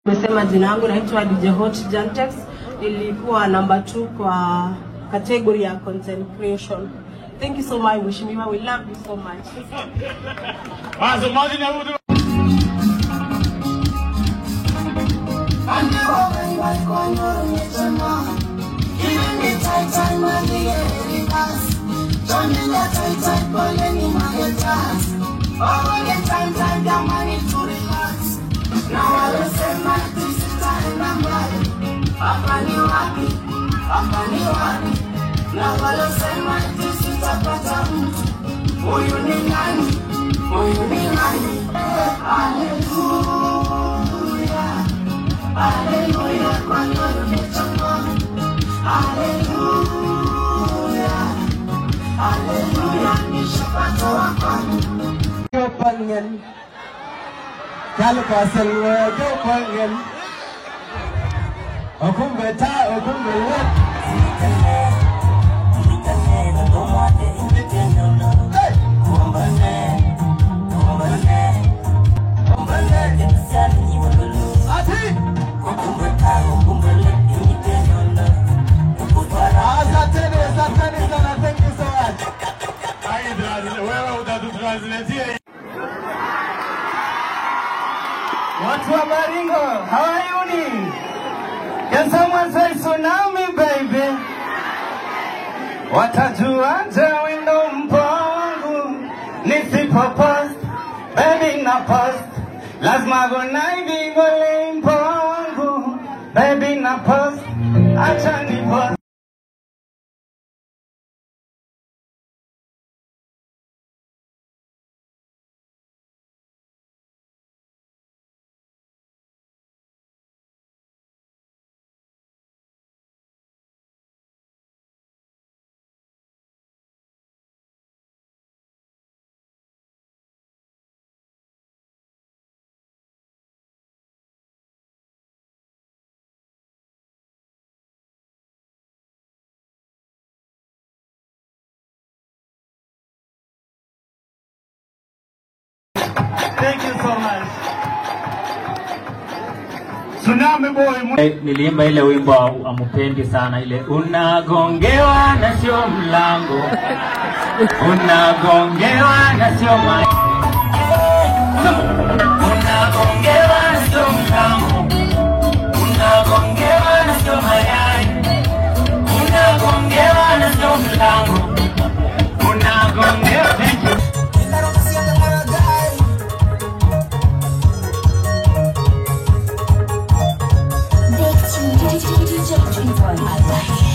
Nimesema jina langu naitwa DJ Hot Jantex. Nilikuwa number 2 kwa category ya content creation. Thank you so much, Mheshimiwa. We love you so much. Thank you so much. Watu wa Baringo, how are you? Can someone say tsunami, baby? Watajuaje wendo mpangu nisipo post, baby na post. Lazima gonaibi ngole mpangu, baby na post, acha ni post. Thank you so much. Tsunami boy. Niliimba ile wimbo amupendi sana ile unagongewa na sio mlango. Unagongewa na sio mai. Unagongewa na sio mlango. Unagongewa na sio mayai. Unagongewa na sio mlango. Unagongewa. Thank you. I like it.